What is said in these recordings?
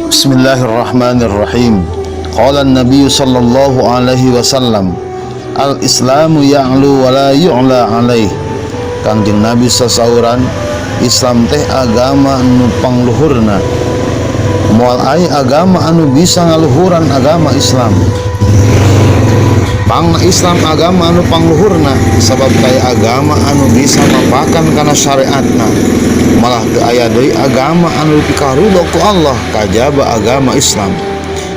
Bismillahirrahmanirrahim. Qala an-nabiy sallallahu alaihi wasallam, al-islamu ya'lu wa la yu'la alaih. Kangjeng Nabi sasauran, Islam teh agama nu pangluhurna. Moal aya agama anu bisa ngaluhuran agama Islam. Pangna Islam agama anu pangluhurna sabab kaya agama anu bisa mapakan kana syariatna. Malah teu aya deui agama anu dipikaridho ku Allah kajaba agama Islam.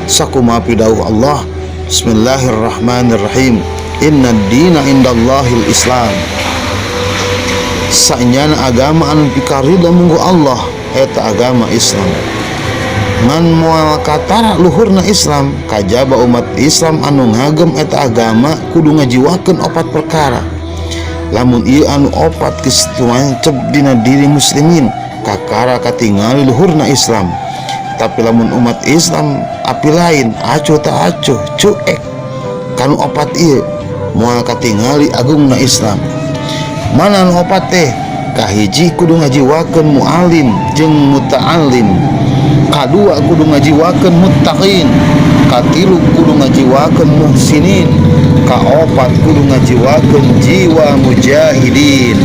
Sakumaha pidawuh Allah, Bismillahirrahmanirrahim. Inna dina indallahil Islam. Sanyana agama anu dipikaridho mungguh Allah eta agama Islam. Ngan moal katara luhurna Islam kajaba umat Islam anu ngagem eta agama kudu ngajiwakeun opat perkara. Lamun ieu anu opat geus tumancep dina diri muslimin, kakara katingali luhurna Islam. Tapi lamun umat Islam api lain acuh tak acuh cuek kanu opat ieu, moal katingali agungna Islam. Mana anu opat teh? Kahiji, kudu ngajiwakeun muallim jeung muta'allim. Kadua, kudu ngajiwakeun muttaqin. Katilu, kudu ngajiwakeun muhsinin. Kaopat, kudu ngajiwakeun jiwa mujahidin.